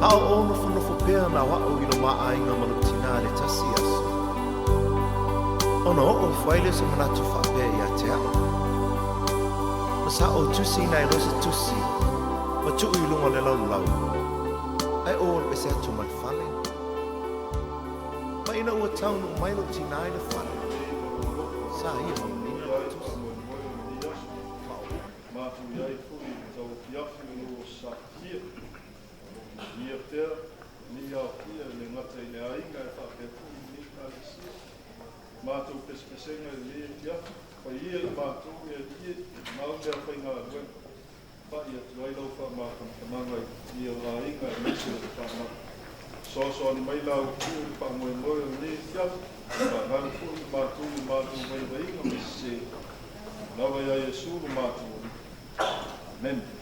A o ou nofonofo pea na o a'u i lo ma aiga ma lou tinā i le tasi aso, ona oo ifo ai lea o se manatu faapea ia te a'u, Ma sa ou tusiina ai loa se tusi ma tuu i luga o le laulau, ae ou alu ese atu ma le fale. Ma ina ua taunuu mai lou tinā i le fale, sa ia mauina lau tusi. Ma o upu. Matou i ai foi i le tauafiafi o lou safatia. O lo o manuia pea lenei aofia e le gata i le aiga ae faapea foi i lenei Ekalesia. Matou pesepesega i lenei afiafi, fai ia i matou e Alii e, mau meafaigaluega, pai atu ai lau faamafanafanaga i le paia o aiga aemaise o le fanau. Fesoasoani mai la outou i le faamoemoe o lenei afiafi, faagalu foi i matou i o matou vaivaiga ma sese, lava ia Iesu lo matou Alii. Amene.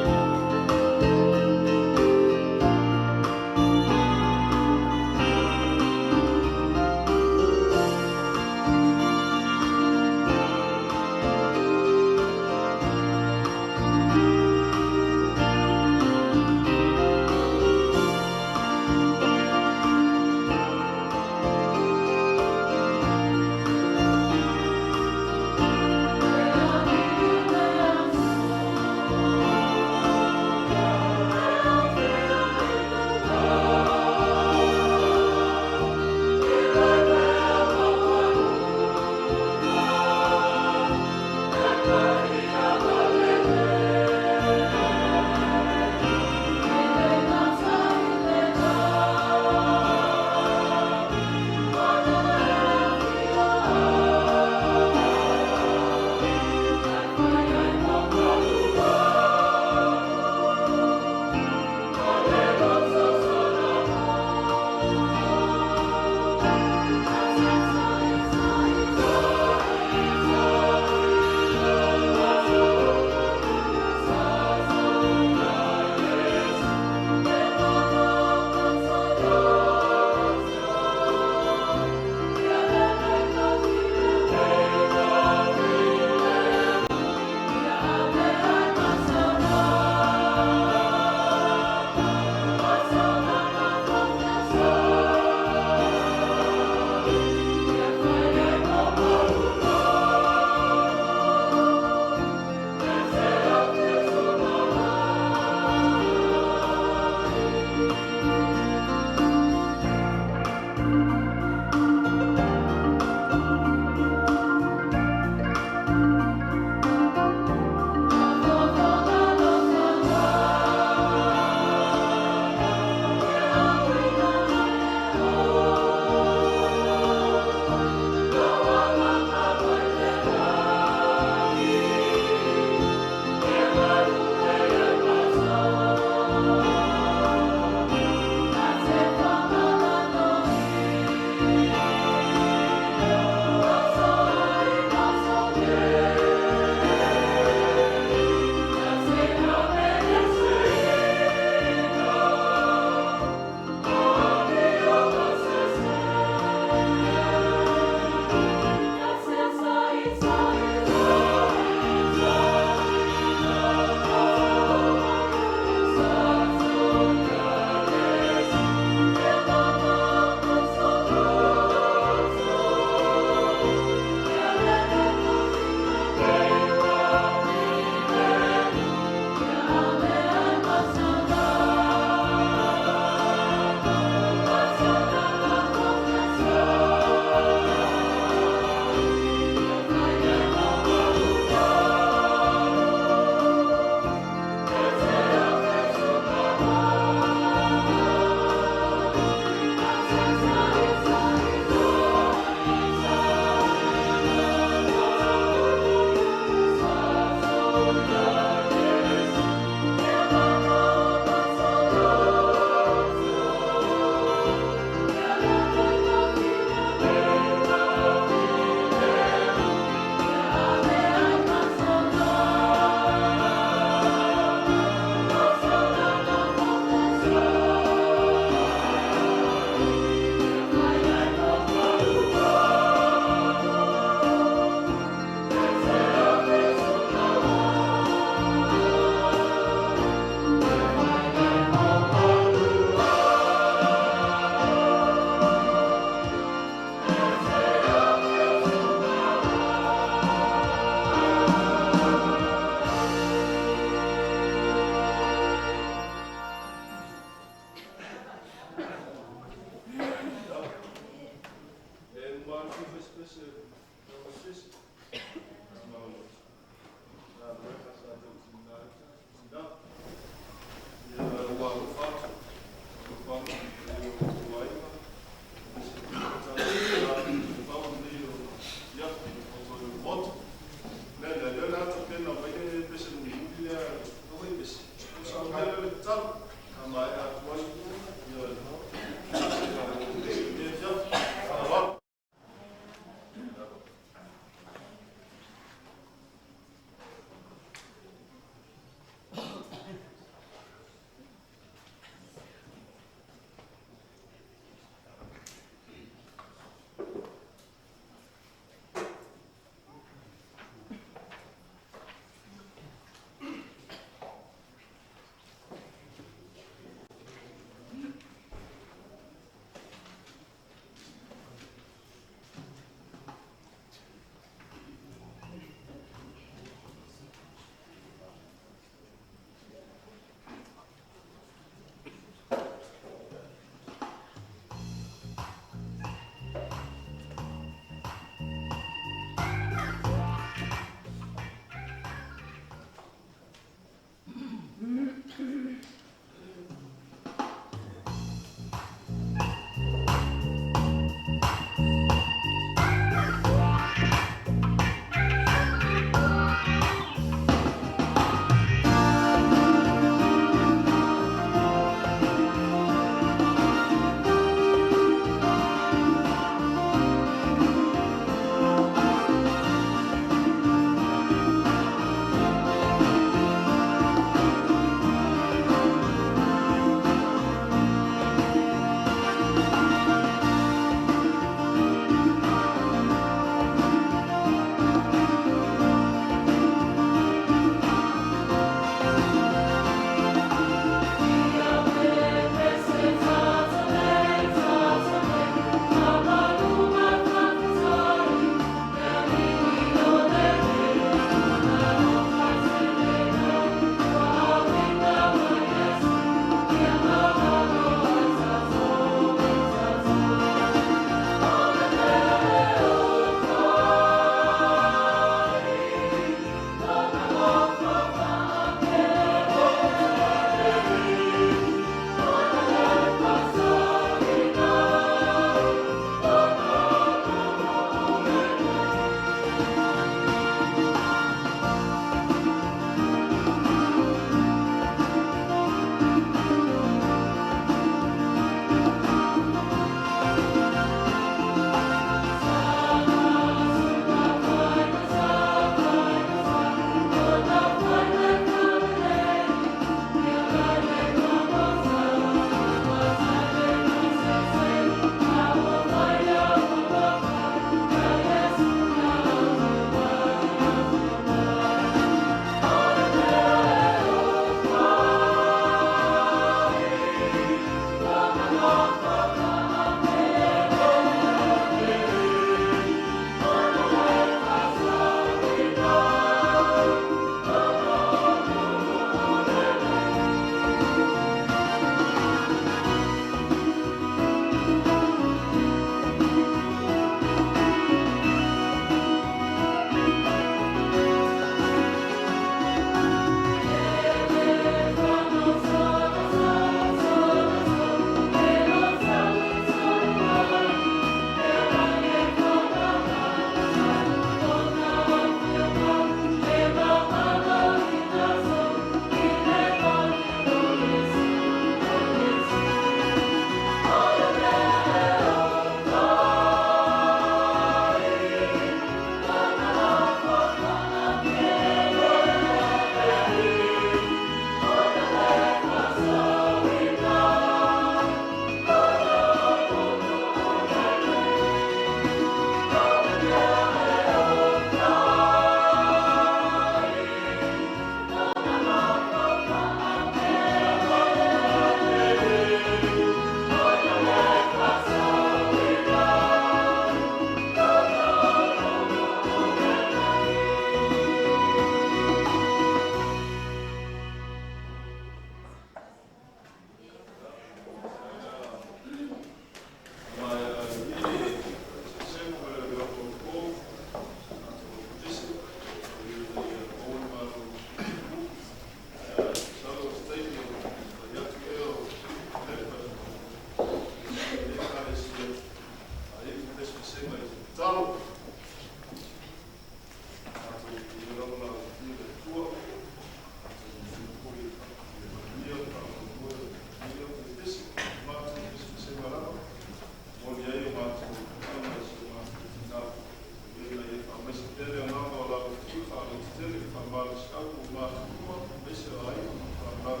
faipese o aiga ma fanau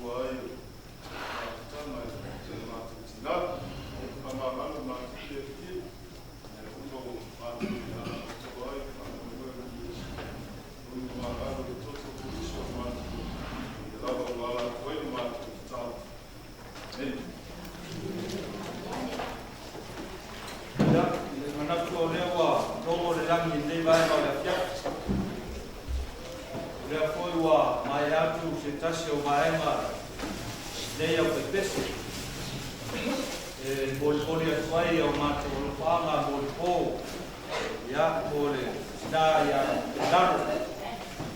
ua ai o mafutaga i le matou tinā. Faamagalo matou pea fia, lea uma ua matou le atoa ai le faamoemoe o Iesu. Ui magalo le toto kolisi o matou, ia lava ua ala atu ai le matou tatalo. Amene. Ia, i le manatu o lea ua logo le lagi i lenei vaega o le afiafi. O lea foi ua maea atu se tasi o vaega lenei aufaipese e molimoli atu ai o matou alofaaga molipo, ia, mo le tinā ia Lalo,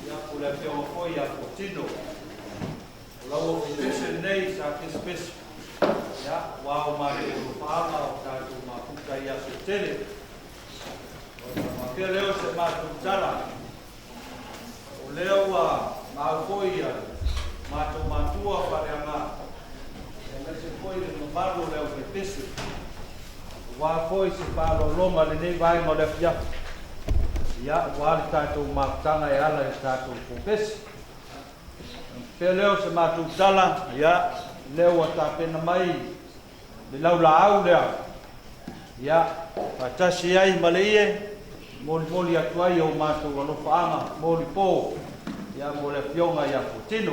ia, po le afioga foi ia Fuatino. O lau aufaipese lenei sa pesepese, ia, ua o matou alofaaga o tatou mafuta i aso e tele. Ona faapea lea o se matou tala, o lea ua mau foi ia matou matua faaleaga, aemaise foi le mamalu o le aufaipese, aua foi se faaaloaloga i lenei vaega o le afiafi, ia, aua le tatou mafutaga e ala i le tatou popese. Ona faapea lea o se matou tala, ia, lea ua tapena mai le laulaau lea, ia, faatasi ai ma le ie, molimoli atu ai o matou alofaaga molipo, ia, mo le afioga ia Fuatino.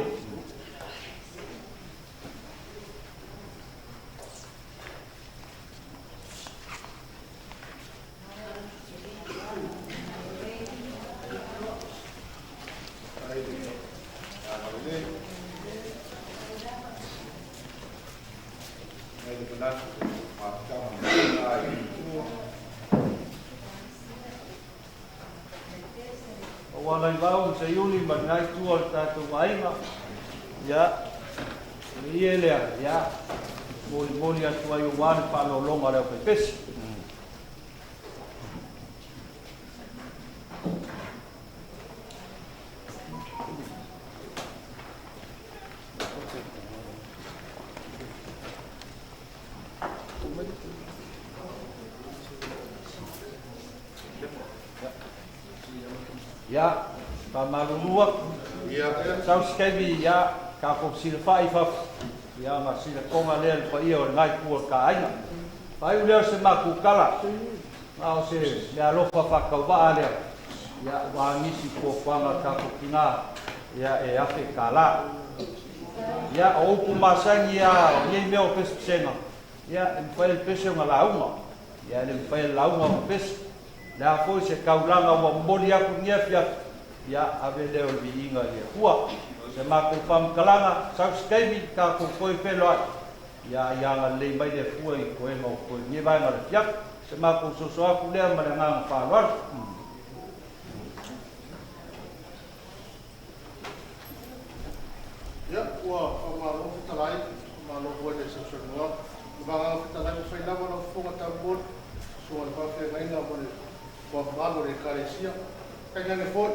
Ngai le manatu mafutaga ma i tua. Ua alai vau ma seiuli ma lenai tua o le tatou aiga, ia, le ie lea, ia, molimoli atu ai aua le faaaloaloga a le aufaipese. Ia, faamalulu atu. Sau se taimi, ia, tatou fesilafai i fafo, ia, ma silakoga lea le paia o lenai itu o le ta aiga. Faaiu lea o se matou tala, na o se meaalofa faatauvaa lea, ia, aua nisi fuafuaga a le tatou tinā, ia, e $1,000. Ia, o upu masani lava o nei mea o pesepesega, ia, e mafai e le pese ona lauga, ia, e le mafai e le lauga ona pese. O le a foi se taulaga ua momoli atu i lenei afiafi, ia, ave lea o le viiga i le Atua. Se matou faamatalaga, sau se taimi tatou toe feiloai, ia, ia agalelei mai le Atua i toega o totoe i lenei vaega o le afiafi. Se matou soso atu lea ma le agaga faaaloalo. Ia, ua faamalo fetalai, faamalo foi le sausaunoa. Le agaga fetalai ua fai lava lau fofoga taumoli, susuga i le faafeagaiga ma le toa mamalu o le Ekalesia. Tainane foi,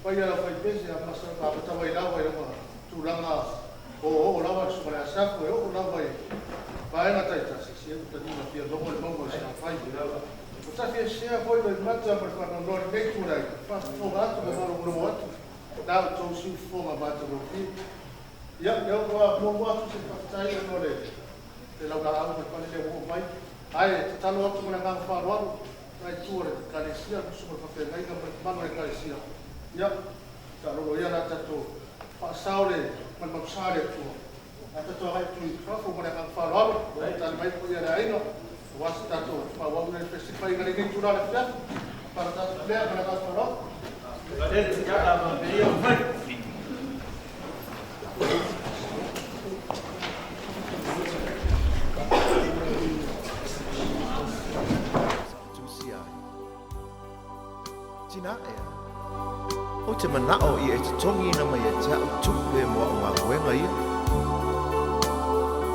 paia lau faipese amata mai lava i lona tulaga oooo lava le susuga i le Asafo e oo lava i vaega taitasi, se ua taliga fia logo le mauga o Salafai. Ua tafiesea foi loimata ma le faanoanoa i lenei tulai, faafofoga atu ma faalogologo atu, na outou siufofoga matagofie. Ia, lea ua muamua atu se faafetai ona o le laulaau ma le pale lea ua oo mai. Ae tatalo atu ma le agaga faaaloalo, nai tua o le Ekalesia, le susuga i le faafeagaiga ma le mamalu o le Ekalesia. Ia, taalolo ia la tatou faasao le malumalusa le Atua. A tatou agai atu i fafo ma le agaga faaaloalo, ua tali mai foi le aiga, aua se tatou faaauau le fesifaiga lenei itula o le afiafi. Faalatatu lea ma le agaga faaaloalo. Ia, ma ia fai. Tusi ai. Tina ea, ou te manao ia e totogiina mai ia te au tupe mo au galuega ia.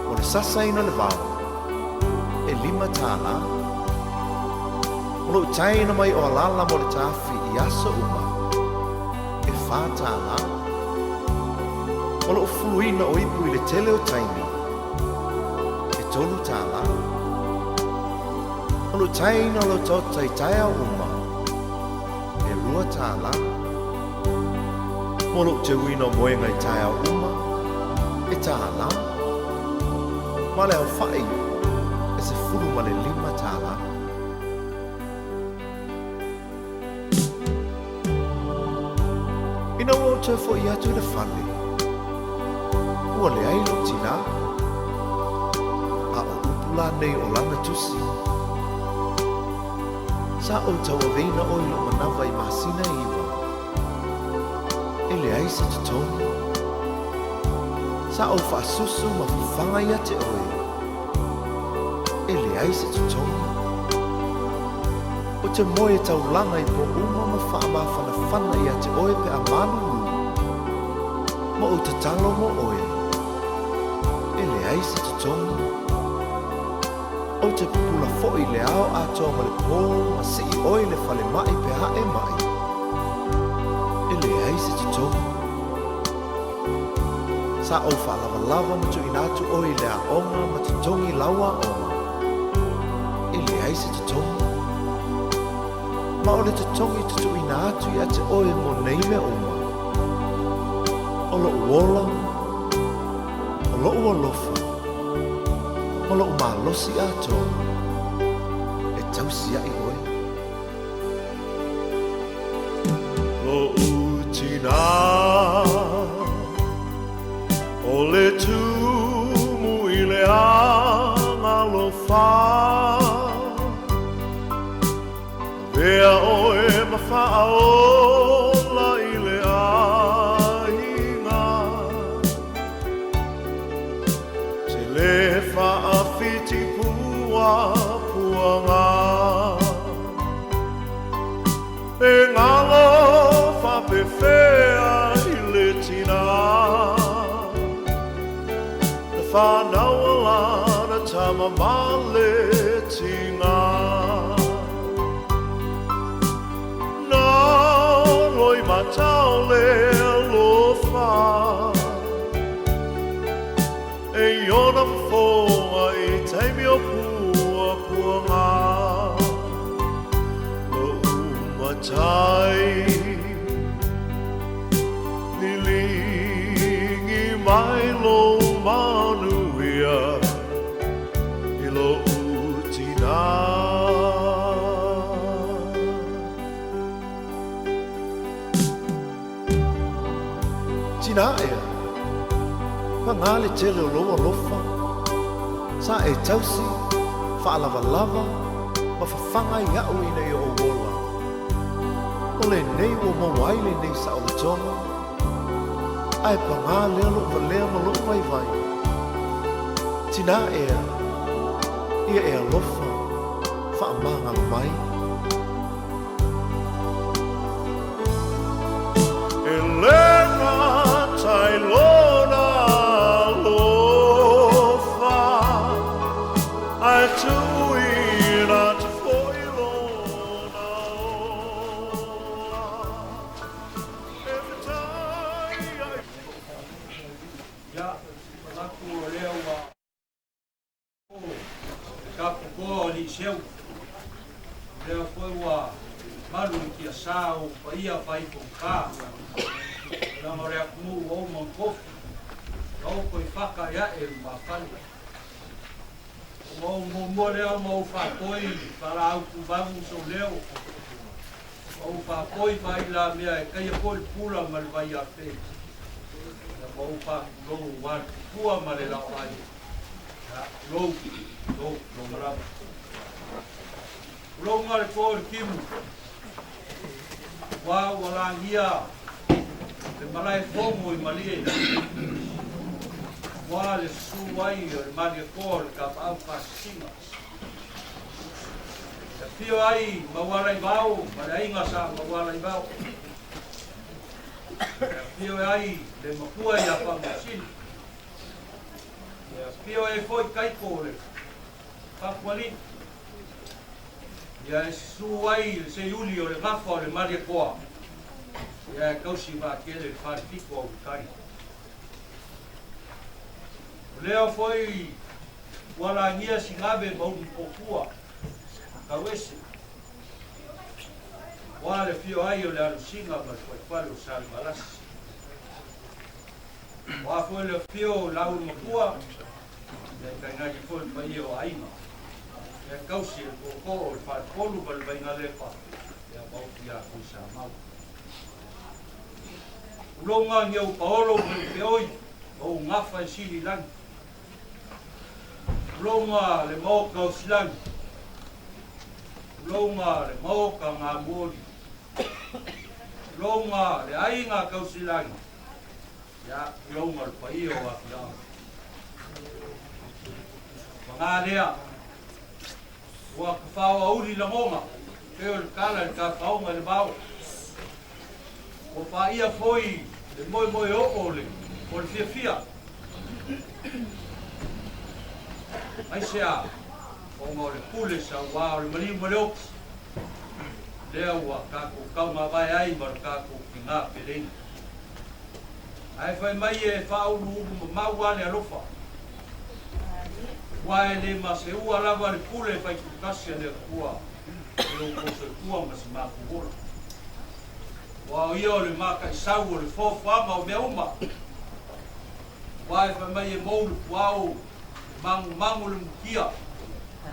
O le sasaina o le vao, e $5. O lou taina mai o alala mo le tafi i aso uma, e $4. O lou fuluina o ipu i le tele o taimi, e $3. O lou taina o lau tota i taeao uma, e $2. Mo lou teuina o moega i taeao uma, e tālā. Ma le aofaʻi, e 15 tālā. Ina ua ou toe foʻi atu i le fale, ua leai lou tinā. A o upu la nei o lana tusi, Sa ou tauaveina ʻoe i lou manawa i masina e 9. E leai se totogi. Sa ou faasusu ma fafaga ia te ʻoe. E leai se totogi. Ou te moe taulaga i pō uma ma faamafanafana ia te ʻoe pe a malulu, ma ou tatalo mo ʻoe. E leai se totogi. Ou te pupula foi i le ao atoa ma le pō ma sii ʻoe i le falemaʻi pe a e maʻi. E leai se totogi. Sa ou faalavalava ma tuuina atu ʻoe i le aoga ma totogi lau aoga. E leai se totogi. Ma o le totogi tutuuina atu ia te ʻoe mo nei mea uma. O loʻu ola, o loʻu alofa, ma loʻu malosi atoa, e tausiaʻi ʻoe. Loʻu tinā, o le tumu i le agalofa. Avea ʻoe ma faaola i le aiga. Te le faafiti puapuaga. E galo faapefea i le tinā. Na whānau lana tama ma le tinā. Na loi matau le alofa. E iona fofoga i taimi o puapuaga. Loʻu matai liligi mai lou manuia i loʻu tinā. Tinā ea, pagā le tele o lou alofa, sa e tausi, faalavalava, ma fafaga iaʻu ina ia ou ola. O lenei ua maua ai lenei saolotoga, a e pagā lea loʻu walea ma loʻu waiwai. Tinā ea, ia e alofa, faamagalo mai. E le gata i lona alofa, ae tuuina atu foi lona ola e fetai ai. Ia, manatu o lea ua o le taputoa o Aliiseu, o lea foi ua malu i tiasā o paia faaifogata, leaga o le atunuu ua uma ona tofi, taoto i fata e ae lumafale. Ua ou muamua lea ma ou faatoi faalaau tuvalu sou leo, ma ou faatoi faailamea e taia foi le pula ma le vaiafe, ia ma ou faatulou aua le tupua ma le laoai. Ia, tulou, tulou, tulou lava. Tulou le toa o le timu, aua ua lagia le malae fono i Malie, aua le susu ai o le Malietoa o le Tapaau Faasisina. E afio ai Maualaivao ma le aiga sa Maualaivao. E afio ai le matua ia Faamausili. E afio ai foi Taiko o le Papualii. Ia e susu ai le seiuli o le gafa o le Malietoa, ia e tausi vaatele le falefito o Utai. O lea foi ua lagia Sigave ma Ulumotootua, Tauese, aua le afio ai o le alosiga ma le fuaifale o Salevalasi. O a foi le afio o Laulumatua, ia tainane foi le paia o aiga. Ia tausi e le tootoo o le Faletolu ma le Vainalepa, ia ma upu ia Tuisamau. Tulouna ni ou paolo ma le feoi, ma ou gafa e sili i lagi. Tulouna le maota o Silagi, tulouna le maota Gamuoli, tulouna le aiga Tausilagi, ia tulouna le paia o afioaga. Paga lea, ua tafao auli lagona, pei o le tala i le tafaoga i le vao. Ua paia foi le moemoe oo o le o le fiafia. Aisea? Ona o le pule sauā o le maliu ma le oti, lea ua tatou taumavae ai ma le tatou tiga peleina. Ae fai mai e faauluulu mamau lava le alofa, aua e le maseua lava le pule faitutasi a le Atua i lo outou soifua ma se matou ola. Aua o ia o le mataisau o le foafoaga o mea uma. Aua e fai mai e mou le puao, e magumagu le mutia,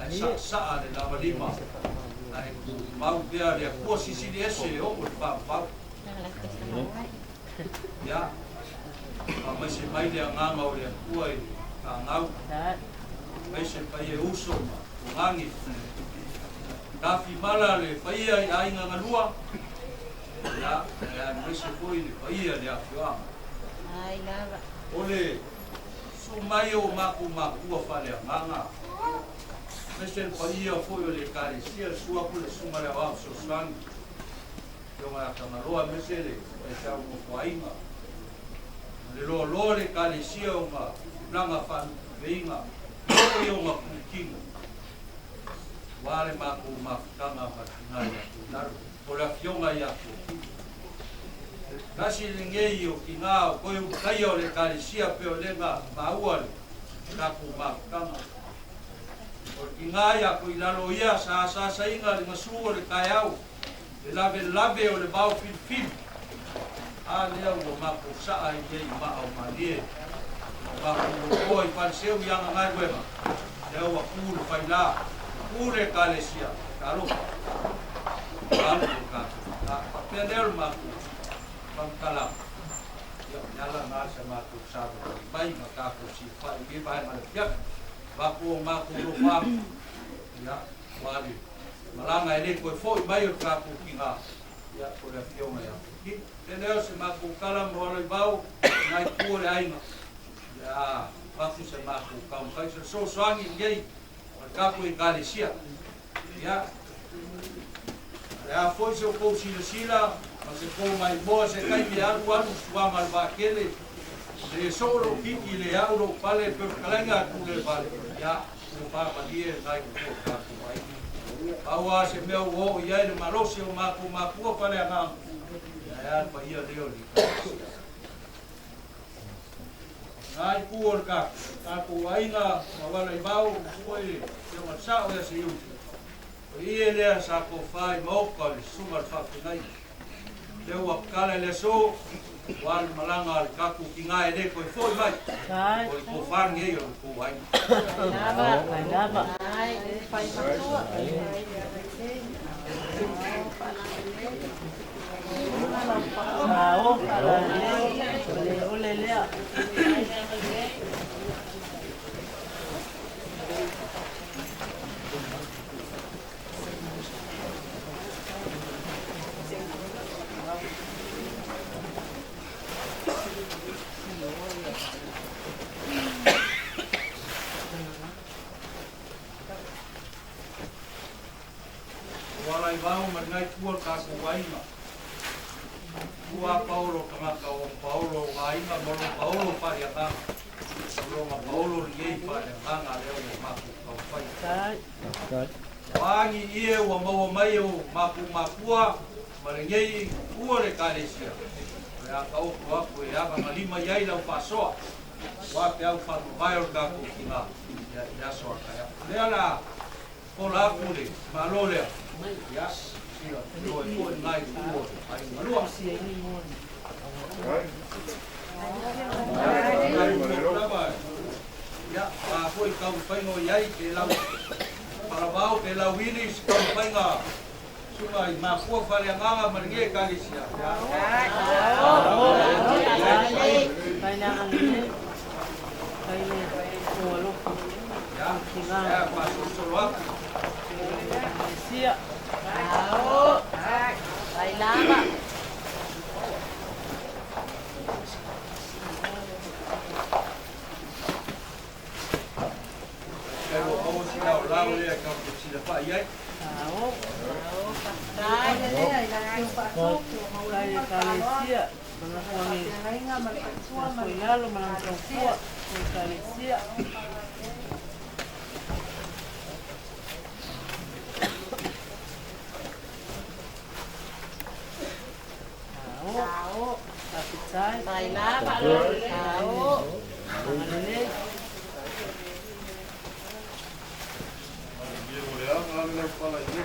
ae saasaa le lavalima, ae tumau pea le Atua Silisili Ese e oo i le faavavau. Ia, faamaise mai le agaga o le Atua i le fanau, aemaise le paia e uso ma tugagi. Tafimala le paia i aiga galua, ia, aemaise foi le paia i le afioaga. O le susu mai o matou matua faaleagaga, aemaise le paia foi o le Ekalesia, le susu atu le Susuga i le Aoao Fesoasoani, Afioga ia Tagaloa aemaise le faifeau nofoaiga, ma le loaloa o le Ekalesia ona tulaga faalupelupeina, oo i ona putino, aua le matou mafutaga ma le tina ia Tuilalo, po o le Afioga ia Tuatini. Tasi lenei o tina o toe ulutaia o le Ekalesia pei o lena maua le tatou mafutaga. O le tina ia Tuilalo ia sa asaasaina le gasu o le taeao, Le lavelave o le vao filifili, a lea ua matou saa ai nei i maa o Malie, ma matou logoa i Faleseu i ana galuega, lea ua tu le faila, tu le Ekalesia, talofa, ua alu lo tatou tina. Faapea lea o le matou faamatalaga, ia o le ala lena sa matou savavali mai ma tatou silafai i lenei vaega o le afiafi, avatu o matou alofa, ia, ua alu. Malaga e le toe foi mai o le tatou tina, ia, o le afioga ia Putino. Te lea o se matou tala mo Aloivao, nai itu o le aiga, ia a avatu se matou taumafai, se fesoasoani lenei a le tatou Ekalesia. Ia, o le a foi se outou silasila ma se tou maimoa se taimi e alu alu suaga o le vaatele, le soo lou titi, le au lou pale, pei o le fetalaiga a Tulevale, ia, Ua faamalie nai tua o tatou aiga. Pau lava se mea ua oo i ai le malosi o matou makua faleagaga, ia ae a le paia lea o le Ekalesia. Nā itu o le tatou aiga ma Walaivao, foi le Afioga i le Sao ia Seiuli. O ie lea sa tofa i maota o le Susuga i le Faafeagaiga. Lea ua tatala i le aso, ua le malaga a le tatou tina e le toe foi mai, o le tofa lenei o le tou aiga. O Alaivao ma lenai tua le tatou aiga. Tua paolo tagata o paolo o aiga ma lo paolo faaleagaga. O lona paolo lenei faaleagaga lea ua matou taumafai. O a ni ie ua maua mai e o matou makua ma lenei tua le Ekalesia, o le a taoto atu e avagalima i ai lau faasoa, aua peau faamavae o le tatou tina ia i le aso a taeao. O lea la fola atu le Malo lea, ia, sila loa e foi lena itu o Aiga Malua. taumafaiga o i ai pe lau palavao pe lau ili i se taumafaiga suga i mafua faleagaga ma lenei Ekalesia. Ia, lea faasolosolo atu. Kai ua maua sina o lao lea tatou te tilafai ai. Manuia mo le aga le lau pala i le.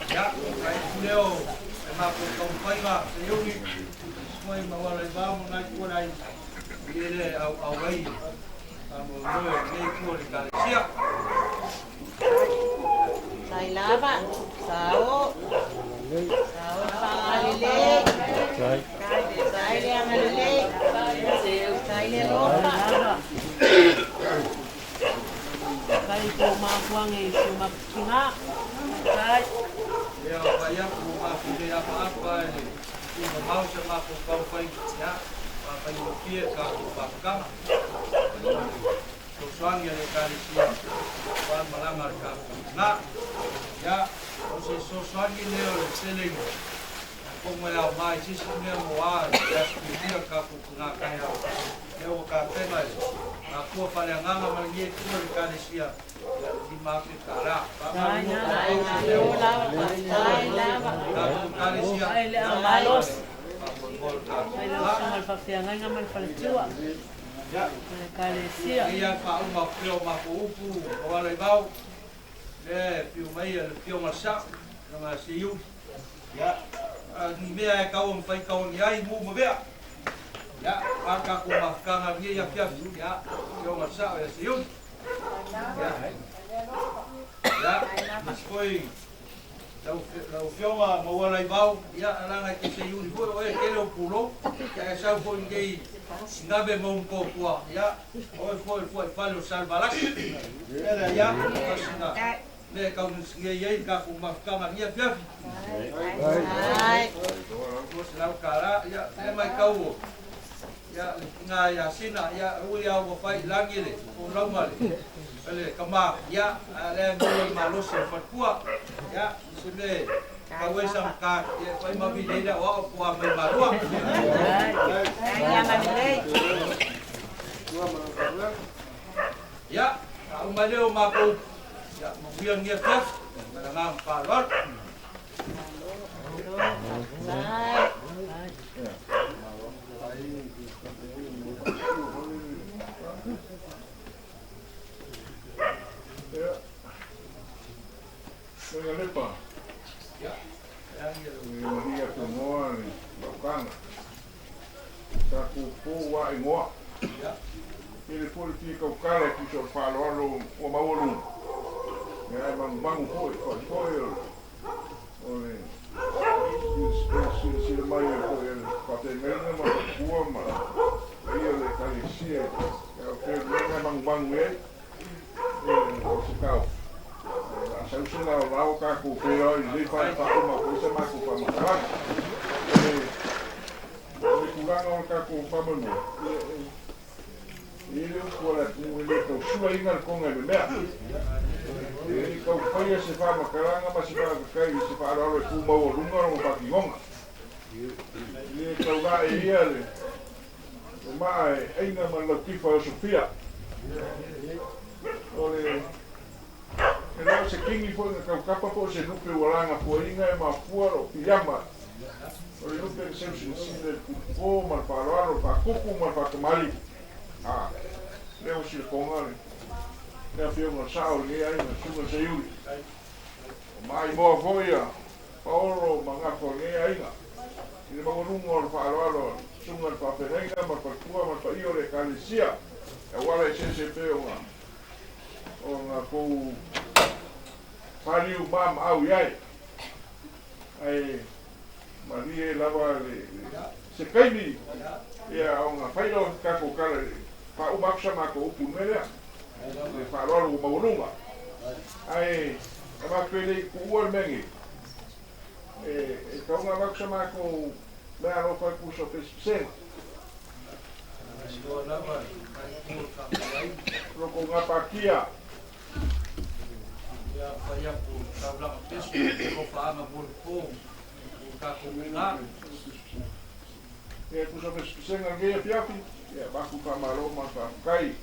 Ia, kai leo e matou taumafaiga seiuli foi ma wala i vao nai tua nai i le au au ai a mo moe o lenei tua o le Ekalesia. Ia o fai atu o matou le apaapa e le tuumamao sa matou taumafaiga, ia, faafaigofie le tatou mafutaga. Fesoasoani a le Ekalesia aua le malaga a le tatou tina. Ia, o se fesoasoani lea o le tele i pono e ao mai se isi mea mo a le aso fiafia le tatou tina taeao. Lea ua tapena e Akua Faleagaga ma lenei itu o le Ekalesia, ia, le $5,000. Faamalulu atu outou se leo o tatou Ekalesia, ia, faamoemoe le tatou tina. Ia, eia le faauma o pea o matou upu o Alaivao, lea e fiu mai le Afioga i le Sao, Afioga ia Seiuli. Ia, a ni mea e tau ma fai taoni ai mu ma vea. Ia, a tatou mafutaga lenei afiafi, ia, Afioga i le Sao ia Seiuli. Ia, ia, nisi foi lau Afioga Maualaivao, ia, alaga e te Seiuli foi o oe e tele ou pulou, ia e sau foi lenei sinave ma ou toatua, ia, oe foi o le fuaifale o Salevalasi. Ia, ia, pasina mea e tau nei ai le tatou mafutaga i lenei afiafi. $200, ia, lea matau o, ia, le tina ia Sina, ia, ui lava ua fai i lagi le folauga le, le tama, ia, a o lea e maua le malosi o le faletua, ia, se mea e tau ai sana card, ia, e fai ma vili ai le aoao po o a mai malua. Ia, faauma ai lea o matou, ia, manuia lenei afiafi, ma le agaga faaaloalo. Ia, Fagalepa, Ia, e malia atu ngoa le laukaga. Sa pupu wa ingoa. I le foi le fia tautala e tusa o le faaaloalo ua maualuga, ia ae magumagu foi, foi foi o le O le silasila mai foi a le faafeagaiga ma le faletua ma le paia o le Ekalesia i le feagaiga e manumanu i ai o se taofi. O le a sau se laolao tatou feiloai lelei faauma atu ai sa matou faamatalaga. O le tulaga o le tatou faamoemoe, e i ai le upu a le atunuu e le tau sulaina le toga i le mea. E le tau faia se faamatalaga ma se faafetai i se faaaloalo e tu maualuga lona faatinoga. E le tau lae ia le maa e aiga ma le lautifa e osofia. O le e le o se kini foi na tautapa po o se lupe ua lagafuaina e mafua lou piama. O le lupe na seusilasila i le pulupō ma le faaaloalo, le faatupu ma le faatamalii. A lea ua silakoga le le afioga o le sao i lenei aiga, le susuga i le Seiuli. O maimoa foi a Paolo ma Gafa o lenei aiga i le maualuga o le faaaloalo a le susuga i le faafeagaiga ma le faletua ma le paia o le Ekalesia e auala eseese pei ona ona tou paliu maamaau i ai. Ae malie lava le se taimi ia ona fai lea o se tatou tala i le faauma atu sa matou upu i le mea lea, i le faaaloalo ua maualuga. Ae avatu e le i tuua le mea nei, e tatau ona avatu sa matou meaalofa e tusa o pesepesega. O lo outou gapatia. Ia fai atu taulaga peso alofaaga mo le po o tatou ina. Ia tusa ma pesepesega lenei afiafi, ia avatu faamalo ma le faafetai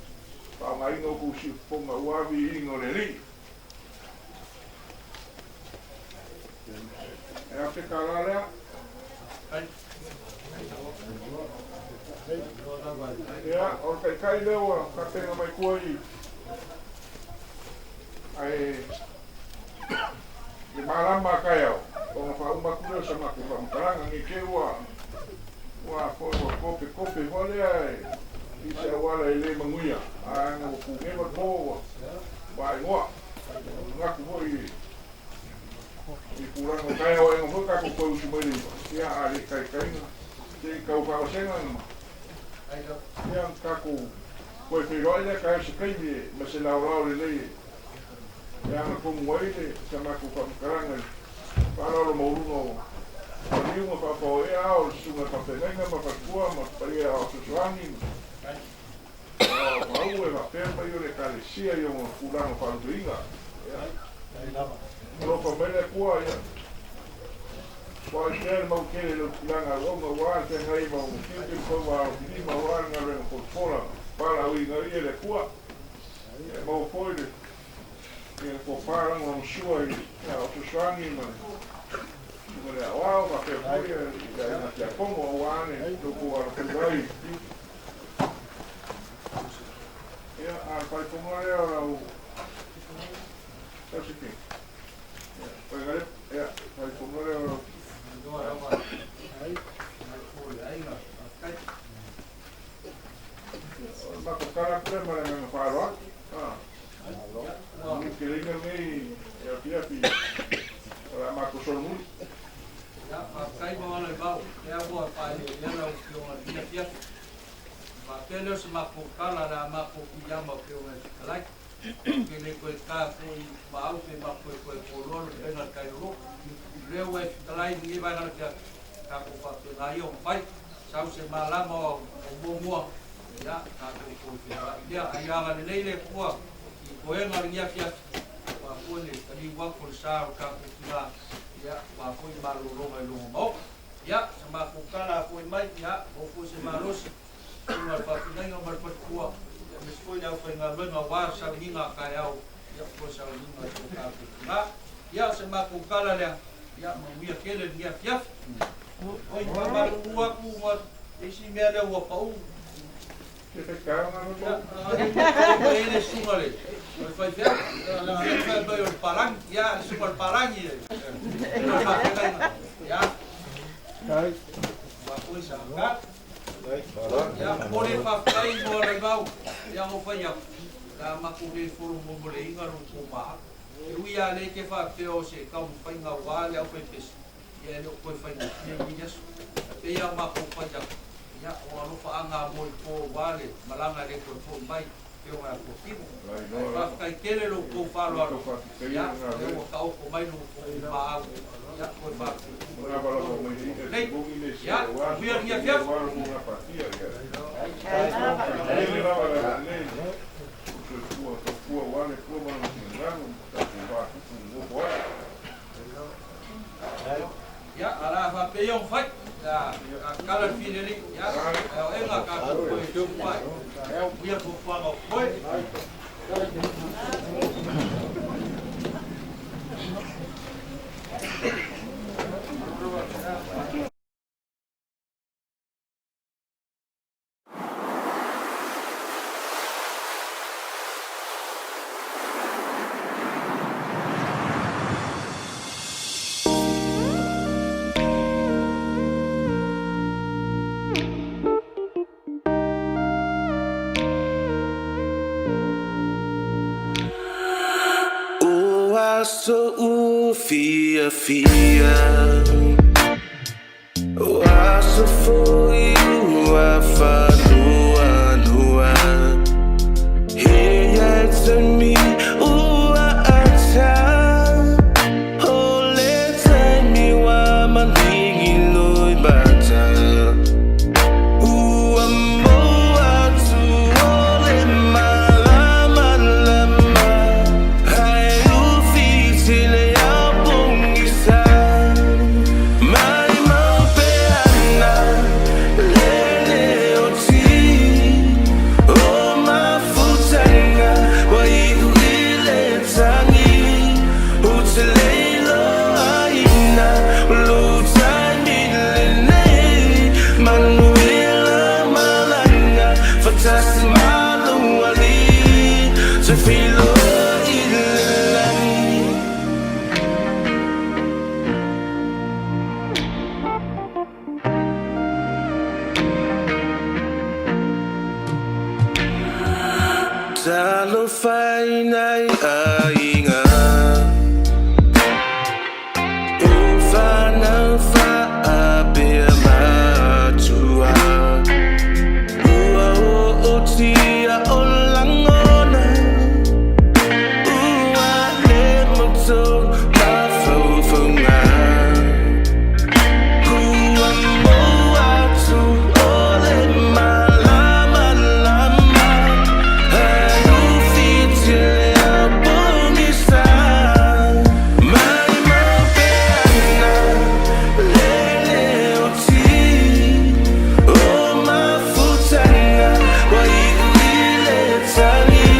faaaogaina outou siufofoga ua aviiina o le Alii. E a se tala lea? Ia, o le taitai lea ua tapena mai tua i ae le malama a taeao, ona faauma atu lea o sa matou faamatalaga nei te ua ua foi ua kope kope foi lea i se auala e le manuia, a ua pugeva le po ua aegoa. Manatu foi i tulaga o taeao aega foi tatou toe usu mai le iva, ia a le taitaiga se i tau faavasega ma ia tatou toe feiloai lea taeao se taimi ma se laolao lelei e agatonu ai le sa matou faamatalaga i faaaloalo maualuga o maliuga faapaoea ao le susuga i le faafeagaiga ma faletua ma paia o fesoasoani o maua e faapea le paia o le Ekalesia i ona tulaga faalupeina. Ia alofa mai le Atua ia ua ai pea le mau tele i lau tulaga auauna ua le feagai ma ona tiute ma fauva alofilima ua le galuega folafola valaauina ai e le Atua. Ia maua foi le ia tofa lagolagosua i le fesoasoani ma le aoao faapea foi i le aiga tiakono aua le loutou alofaiva ai. Ia, a le faaipoga lea o lau tausiki. Ia, paigale, ia, faaipoga lea o lau o le matou tala atu lea ma le agaga faaaloalo. Ah. O le teleina lenei e afiafi o le a matou solomuli. Ia, faafetai mo ala i vao, lea ua faailoa lau afioga i le afiafi. Faapea lea o se matou tala le a matou piiama o afioga i le fetalai. Ke le koe tā foi maau pe ma koe koe koloa le pena kai lolo. Lea ua e fetalai ni vaega le afiafi. Tatou faapena ia ona fai. Sau se malama o muamua. Ia, tatou koe fealai. Ia, ai agalelei le Atua i toega o lenei afiafi. Ua foi le taliu atu o le sa o le tatou tina. Ia, ua foi malologa i logo maoka. Ia, sa matou tala a foi mai, ia, o foi se malosi. Susuga i le faafeagaiga ma le faletua, ia aemaise foi le aufaigaluega aua le sauniga a taeao, ia po o le sauniga i so tatou tina. Ia, o se matou tala lea, ia manuia tele lenei afiafi. Oi, faamalulu atu ma isi mea lea ua pau. Se faitaoga le Ia, pau e le susuga le o le faifeau, leaga lea fai mai o le palagi, ia, le susuga o le palagi e susuga le faafeagaiga. Ia, ua foi sa ka. Ia, mo le faafetai mo Alaivao, ia o fai atu, la matou le folo momoleina lo tou maa. E ui lava lea e te faapea o se taumafaiga aua le aufaipese, ia e le o toe faigofie lenei aso. Ae pei lava o matou fai atu, ia o alofaaga mo le po aua le malaga e le toe foi mai Afioga ia Fuatino. Ae faafetai tele lo outou faaaloalo, ia lea ua taoto mai lo outou mumaau, ia toe faatutumu ai totonu o le Maota nei. Ia, manuia lenei afiafi. Ia, a la faapea ia ona fai, ia, a tatala le fileli, ia, ae o ega tatou toe tupu ai. Manuia fuafuaga o totoe. O aso ua fiafia, O aso foi ua faanoanoa, He ia taimi ua ata, O le taimi ua maligi loi mata, Ua maua atu o le malamalama, Ae ufi tele au pogisa. Mai mau pea na lele o ti, O mafutaga ua iu i le tagi, Ou te le iloaina o lou taimi lenei, Manuia malaga faatasi ma lou alii, Toe feiloai i le lagi. Talofa i nai aiga O whanau whaapea matua Ua ootia o lagona Ua le mautonu mafaufauga Ua maua atu o le malamalama Ae ufiti le au pogisa Maimau pea na lele o ti O mafutaga ua iu i le tagi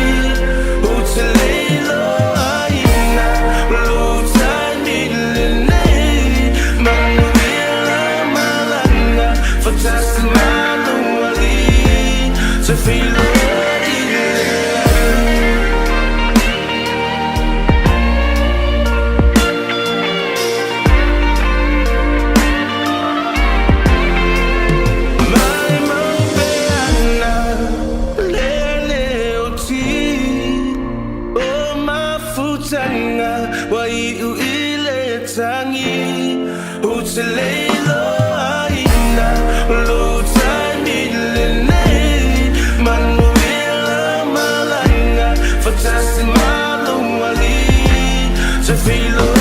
Ou te le iloaina lou taimi lenei Manuia lau malaga faatasi ma lou alii Toe feiloai i le lagi. Maimau pea na lele o ti O mafutaga ua iu i le tagi Ou te le iloaina lou taimi lenei Manuia lau malaga faatasi ma lou alii Toe feiloai.